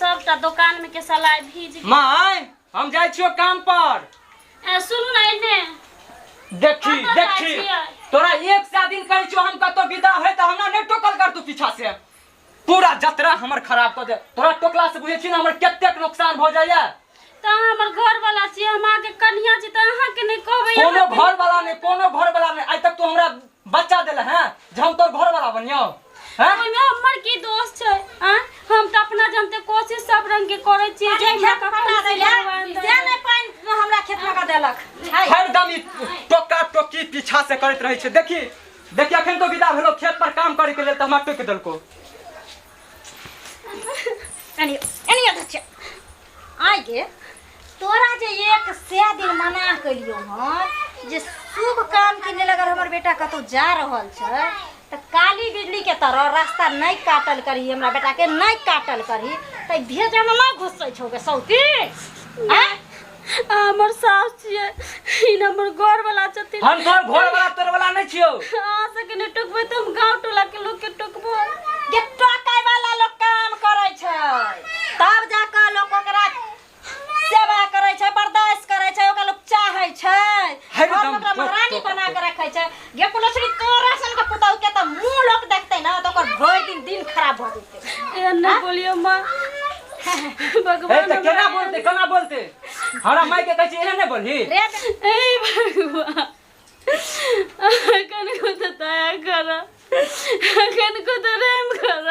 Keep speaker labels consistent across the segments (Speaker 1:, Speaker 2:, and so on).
Speaker 1: सबटा दोकान में के सलाइ भीज गेल।
Speaker 2: माय हम जाइ छियो काम पर।
Speaker 1: ए, सुनू ने एने।
Speaker 2: देखी
Speaker 1: कतऽ जाइ
Speaker 2: देखी
Speaker 1: छियै?
Speaker 2: तोरा एक सए दिन कहै छियो हम कतौ विदा होय तऽ हमरा नहि टोकल कर तू पीछा से। पूरा जतरा हमर खराब कऽ दे। तोरा टोकला से बुझै छी ने हमर कतेक नुकसान भऽ जाइया।
Speaker 1: तऽ अहाँ हमर घर वाला छी, हम अहाँके कनिया छी, तऽ अहाँके नहि कहबै।
Speaker 2: कोनो घर वाला नहि, कोनो घर वाला नहि। आइ तक तू हमरा बच्चा देले हैं जे हम तोर घर वाला बनियौ हैं?
Speaker 1: ओहिमे हमर की दोष छै? आँय, हम तऽ अपना जानते कोशिश सब रंग के करै छियै जे हमरा
Speaker 3: खेत
Speaker 1: कखन
Speaker 3: पटा
Speaker 1: से
Speaker 3: दैले
Speaker 1: भगवान
Speaker 3: से
Speaker 1: दैले।
Speaker 3: नहि पानि हमरा खेत में कऽ देलक। हाय।
Speaker 2: हरदम ई टोका टोकी पीछा से करैत रहै छै। देखी देखी अखन तो विदा भेलो खेत पर काम करे के लेल तऽ हमरा टोकि देलको।
Speaker 3: एनी एनी अध्यक्ष आइ गे, तोरा जे 100 दिन मना कलियो हन जे शुभ काम के लेल अगर हमर बेटा कतौ जा रहल छै तऽ काली बिजली के तरह रास्ता नहि काटल करही, हमरा बेटा के नहि काटल करही, तऽ भेजा में नहि घुसै छौ गे सौती। आँय?
Speaker 1: हमर सास छियै, ई हमर घर वाला छथिन।
Speaker 2: हम तोहर घर वाला तोर वाला नहि छियौ।
Speaker 1: अहाँ सबके नहि टोकबै तऽ हम गाँव टोला के लोक के टोकबै।
Speaker 3: गे टोकै वाला लोक काम करै छै तब जाकऽ लोक ओकरा सेवा करै छै, बर्दाश्त करै छै, ओकरा लोक चाहै छै,
Speaker 2: हरदम
Speaker 3: घरमे ओकरा
Speaker 2: टोक,
Speaker 3: महारानी
Speaker 2: टोक,
Speaker 3: बना
Speaker 2: टोक।
Speaker 3: के रखै छै। गे पुलसरी तोरा सन के पुतहु के तऽ मुँह लोक देखतै ने तऽ ओकर भरि दिन दिन खराब भऽ जेतै।
Speaker 1: एहन नहि बोलियौ माँ,
Speaker 2: ए
Speaker 1: भगवान
Speaker 2: तऽ केना
Speaker 1: हमरा
Speaker 2: बोलते, केना बोलते? हमरा माय के कहै छी एहन नहि बोलही।
Speaker 3: रे
Speaker 1: हे भगवान, कनको तऽ दया कर, कनको तऽ रहम कर।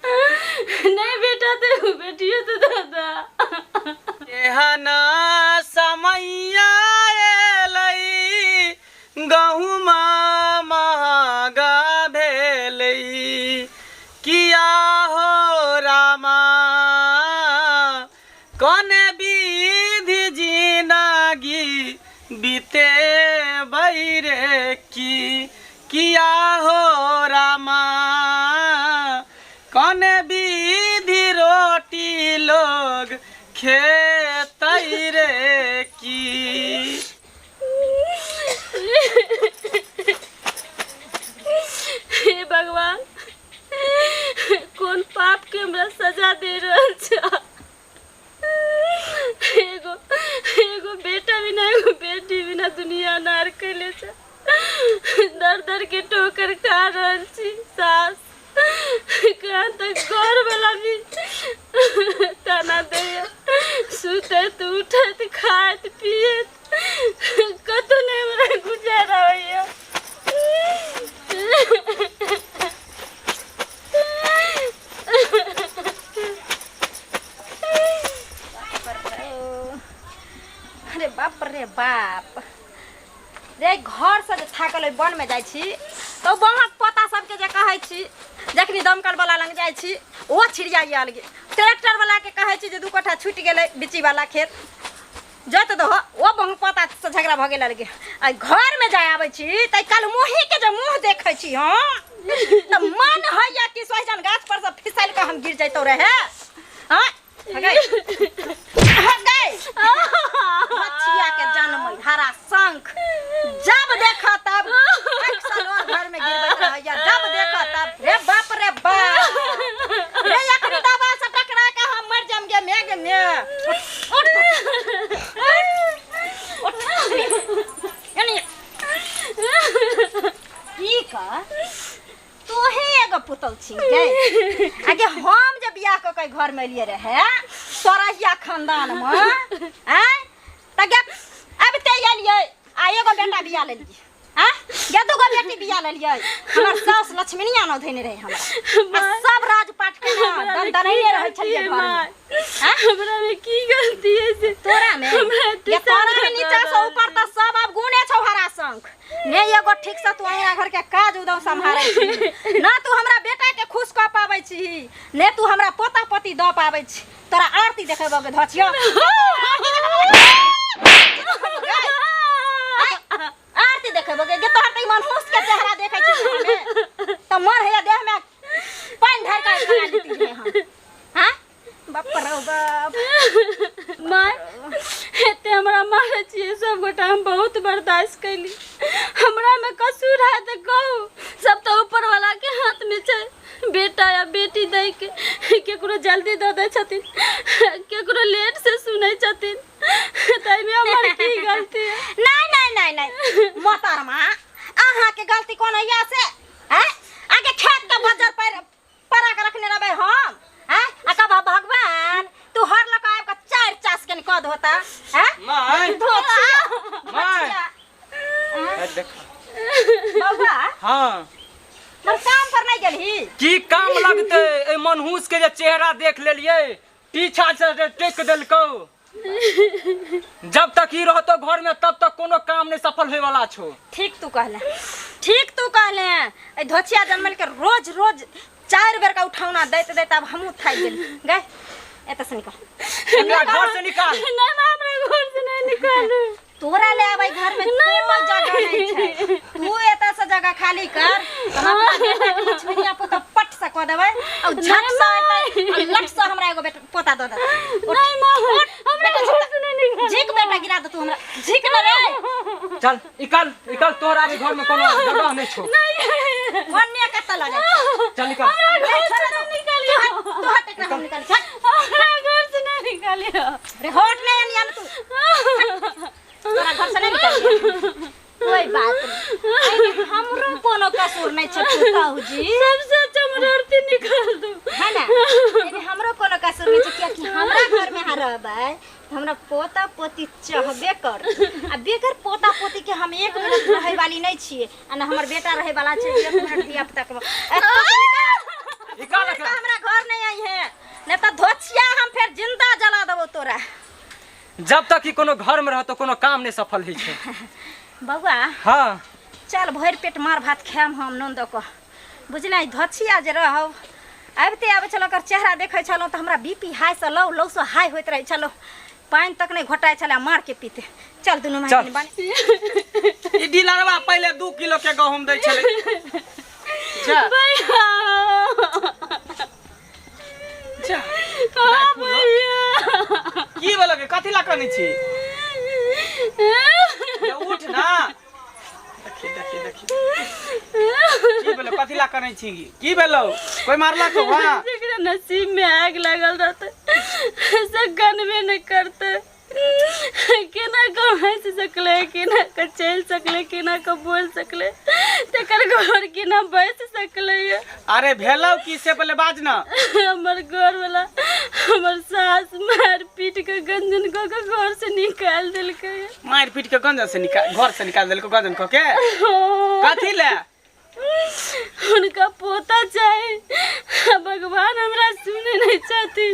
Speaker 1: नहीं बेटा तो बेटियो तो दादा।
Speaker 4: एहन समैया एलै गहुमा महगा भेलै, किया हो रामा कने विधि जिनगी बितेबै रे की, किया हो रामा कने विधि रोटी लोग खेतै रे की।
Speaker 1: हे भगवान, कोन पाप के हमरा सजा दे रहल छा? एगो एगो बेटा बिना एगो बेटी बिना दुनिया अनार कैले छा। दर दर के ठोकर खा रहल छी। सास कहाँ तक घर वाला भी ताना दैया। सुतैत उठैत खाइत पियैत कतौ नहि हमरा गुजारा होइया।
Speaker 3: अरे बाप रे बाप रे, घर से जे थाकल ओहि वन में जाइ छी तऽ बाँहक पोता सबके जे कहै छी, जखनी दमकल वाला लग जाइ छी ओ छिड़िया अलगे, ट्रैक्टर वाला के कहै छी जे 2 कट्ठा छुटि गेलै बिच्ची वाला खेत जोत दहो, ओ बाँहक पोता से झगड़ा भऽ गेल अलगे। आ घर में जाय आबै छी तऽ कलमुही के जे मुँह देखै छी हम तऽ मन होइया कि सोहिजन गाछ पर से फिसलि कऽ हम गिर जैतौ रहे। हाँ हगै हगै बच्चिया के जन्म हरा शंख, जब देख तब अक्सर और घर में गिरबैत रहैया, जब देख तब रे बाप रे बाप रे, अखनी दवा से टकरा के हम मर जाम गे मेघ में। उठ उठ यानी की का तोहे एगो पुतौ छी गे? आगे हम जे बियाह कऽ के घर में एलियै रहे सोरहिया खानदान में, आँय तऽ गे अबिते एलियै आ एगो बेटा बियाह लेलियै, आँय गे 2 गो बेटी बियाह लेलियै। हमर सास लक्ष्मीनिया न धैने रहे हमरा आ सब राजपाट के ना
Speaker 1: हमरा में
Speaker 3: दनदनैले
Speaker 1: की
Speaker 3: रहै छलियै
Speaker 1: गलती है
Speaker 3: घर में।
Speaker 1: माय?
Speaker 3: आँय?
Speaker 1: हमरा में की गलती है से?
Speaker 3: तोरा में?
Speaker 1: हमरा एते
Speaker 3: गे तोरा में
Speaker 1: सारा
Speaker 3: नीचा से
Speaker 1: दर्द
Speaker 3: ऊपर तऽ सब अब गुने छौ हरा शंख ने, एगो ठीक से तू अंगना घर के काज उदम सम्हारै छी ना, तू हमरा बेटा के खुश कऽ पाबै छी ने, तू हमरा पोता पोती दऽ पाबै छी। तोरा आरती देखेबो के धचियो, आरती देखेबो के गे। तोहर तऽ ई मनहूस के चेहरा देखै छी हमे तऽ मन होइया देह में पानि ढारि कऽ खा लेती रहे हम। हाँ बाप रे बाप।
Speaker 1: माय, एते हमरा मारै छियै सब गोटा, हम बहुत बर्दाश्त कैली। हमरा में कसूर है तऽ कहू? सब तऽ ऊपर वाला के हाथ में छै बेटा या बेटी दै के। केकरो जल्दी दऽ दै छथिन
Speaker 3: धोता हैं
Speaker 4: माय
Speaker 3: धोछिया
Speaker 4: माय देख
Speaker 3: बौआ
Speaker 4: हाँ
Speaker 3: मोर काम पर नहीं गेलही
Speaker 2: की काम लगते ए मनहूस के जे चेहरा देख लेलिए पीछा से जे टेक देलकौ जब तक ई रहतो घर में तब तक कोनो काम नहीं सफल होए वाला छो
Speaker 3: ठीक तू कहले ठीक तू कहले ए धोछिया जनमल के रोज रोज चार बेर का उठावना दैत दैत अब हमहूँ थाकि गेली गए एतऽ से निकल
Speaker 2: एकरा घर से निकाल
Speaker 1: नहीं माँ हमरा घर से नहीं निकालू
Speaker 3: तोरा ले आबै घर में कोनो जगह नहीं छै तू एतऽ से जगह खाली कर हम अपना बेटा के लक्ष्मीनिया पोता पट से कऽ देबै और झट से एतै आ लट से हमरा एगो बेटा पोता दऽ देतै
Speaker 1: नहीं माँ हमरा घर से नहीं निकालू
Speaker 3: झिक बेटा गिरा दे तू हमरा झिक न रे
Speaker 2: चल निकाल निकाल तोरा भी घर में कोनो जगह नहीं छो
Speaker 1: नहीं
Speaker 3: ओन्ने कतऽ लऽ जाइ
Speaker 2: चल निकाल
Speaker 1: हमरा घर से नहीं निकालियो
Speaker 3: तू हट एकरा हम निकाल हट
Speaker 1: हमरा घर से नहीं निकालियो
Speaker 3: रे हट नहीं आनी आन तू तोरा घर से नहीं निकाल कोई बात नहीं एहिमे हमरो कोनो कसूर नहीं छै पुतहु जी
Speaker 1: सबसे अच्छा हमरा आरती निकाल दो
Speaker 3: है ना एहिमे हमरो कोनो कसूर नहीं छै कियाकि हमरा घर में अहाँ रहबै तऽ हमरा पोता पोती चाहबे कर आ बेगर पोता पोती के हम एक मिनट रहै वाली नहीं छियै आ न हमर बेटा रहै वाला छै एक मिनट धिया पुता के एतऽ से निकाल
Speaker 2: निकाल एकरा
Speaker 3: हमरा घर नहीं आई है नहीं तऽ धोछिया हम फेर जिंदा जला देबो तोरा
Speaker 2: जब तक ई कोनो घर में रहतो कोनो काम नहीं सफल होइ छै
Speaker 3: बौआ
Speaker 2: हाँ
Speaker 3: चल भरि पेट मार भात खायब हम नून दऽ कऽ बुझलै धोछिया जे रहब आबिते आबै छलहुँ ओकर चेहरा देखै छलहुँ तऽ हमरा बी पी हाइसँ लौ लौसँ हाइ होइत रहै छलहुँ पानि तक नहि घोटाइ छलै मार के पीते चल दुनू माय
Speaker 2: चल।
Speaker 3: बन
Speaker 4: ई डीलरवा पहिले 2 किलो के गहूम दै छलै जा
Speaker 1: भैया
Speaker 4: जा
Speaker 1: हाँ भैया
Speaker 4: की बोलो के कथी ला कनै छी ये उठ ना देखी देखी देखी की भेलो कथी ला कनै छी की भेलो कोई मारलक वहाँ
Speaker 1: जेकरा नसीब में आग लगल रहते से गनबे नहीं करते केना के हंस सकले केना के चलि सकले केना के बोल सकले तकर घर केना बैस सकले ये
Speaker 4: अरे भेलो की से पहले बाज ना
Speaker 1: हमर घर वाला हमर सास मार पीट के गंजन कऽ के घर से निकाल देलकै
Speaker 4: मार पीट के गंजन से निकाल घर से निकाल देलको गंजन क के कथी ले
Speaker 1: हुनका पोता चाही भगवान हमरा सुने नहीं चाहती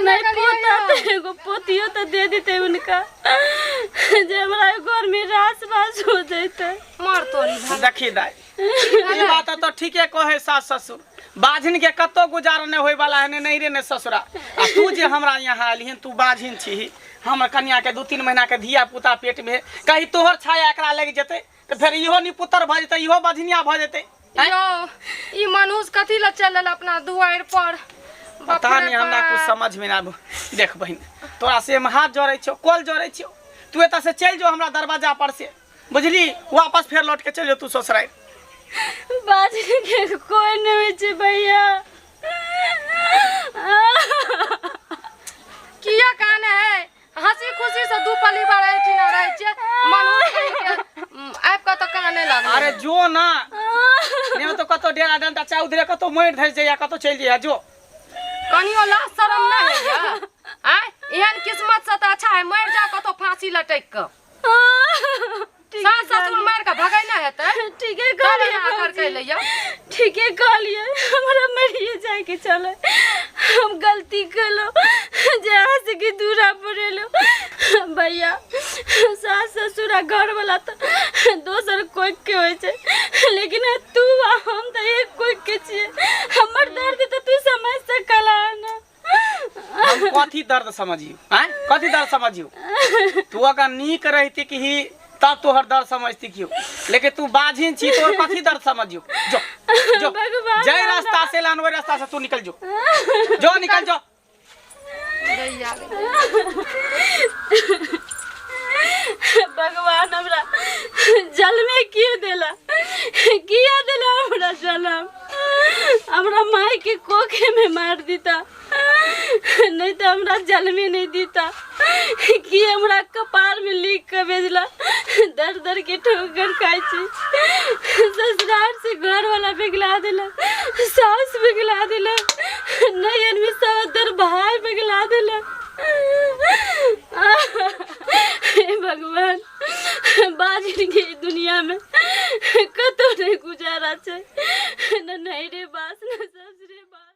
Speaker 1: नहीं पोता तो एगो पोतियो तो दे देते उनका जे हमरा घर में रास बास हो जैते
Speaker 5: मार तोरी भाई
Speaker 4: देखी दाई ई बात तो ठीके कहे सास ससुर बाझिन के कतो गुजारा नहीं होय वाला है ने नहीं रे ने ससुरा आ तू जे हमरा यहाँ आलिहन तू बाझिन छी हमर कन्या के 2-3 महीना के धिया पुता पेट में कहीं तोहर छाया एकरा लग जेते तऽ फेर इहो निपुतर भऽ जेतै इहो बझनिया भऽ जेतै आँय?
Speaker 5: यौ ई मनुष्य कथी लए चलल अपना दुआरि पर बाप
Speaker 4: पता
Speaker 5: रे
Speaker 4: नहीं हमरा कुछ
Speaker 5: बाप।
Speaker 4: समझ में ना आबो देख बहिन तोरा से हम हाथ जोड़ै छियौ कॉल जोड़ै छियौ तू एतऽ से चलि जो हमरा दरवाजा पर से बुझली वापस फेर लौट के चलि जो तू ससुरारि
Speaker 1: बाजने के कोई नहीं होइ छै भैया
Speaker 5: किया काने है हंसी खुशी से दू परिवार एहिठिना रहै छियै मनुष्य कहिके आबि कऽ तऽ काने लागल
Speaker 4: अरे जो ना नहीं तो कतो डेरा डंटा चाहे उधरे कतो मरि धरि जइया कतो चलि जइया जो
Speaker 5: कनियो लाज शरम नहि होइया आँय एहन किस्मत से तऽ अच्छा है मरि जा कतौ फांसी लटकि कऽ सास ससुर मारि कऽ भगैना हेतै
Speaker 1: ठीके
Speaker 5: तब
Speaker 1: कहलियै
Speaker 5: एना कर
Speaker 1: भौजी।
Speaker 5: कैलैया
Speaker 1: ठीके कहलियै हमरा मरिए जायके छलै हम गलती केलहुँ जे अहाँ सबके दूरा पर एलहुँ भैया सास ससुर आ घरवला तऽ दोसर कोइके होइ छै लेकिन तू आ हम तऽ एक कोइके छियै हमर दर्द तऽ तू समझ सकला ना
Speaker 4: हम कथी दर्द समझियो आँय कथी दर्द समझियो तू अगर नीक रहती कि ही तब तोहर दर्द समझती क्यों लेकिन तू बाझिन छी तोहर कथी दर्द समझियो जो जो
Speaker 1: भगवान
Speaker 4: जय रास्ता से लान वही रास्ता से तू निकल जो जो निकल जो
Speaker 5: गैया
Speaker 1: भगवान हमरा जलमे किए देला किया देला हमरा जलम हमरा माय के कोखे में मार दीता नहीं तो हमरा जलमे नहीं दीता कि हमरा कपार में लिख के भेजला दर दर के ठोकर खाइ छी ससुराल से घर वाला बिगला देला सास बिगला देला नहीं आदमी सहोदर भाई बिगला देला बाजिन के ई दुनिया में कतौ नहि गुजारा छै, न नैहरे बास न ससुरे बास।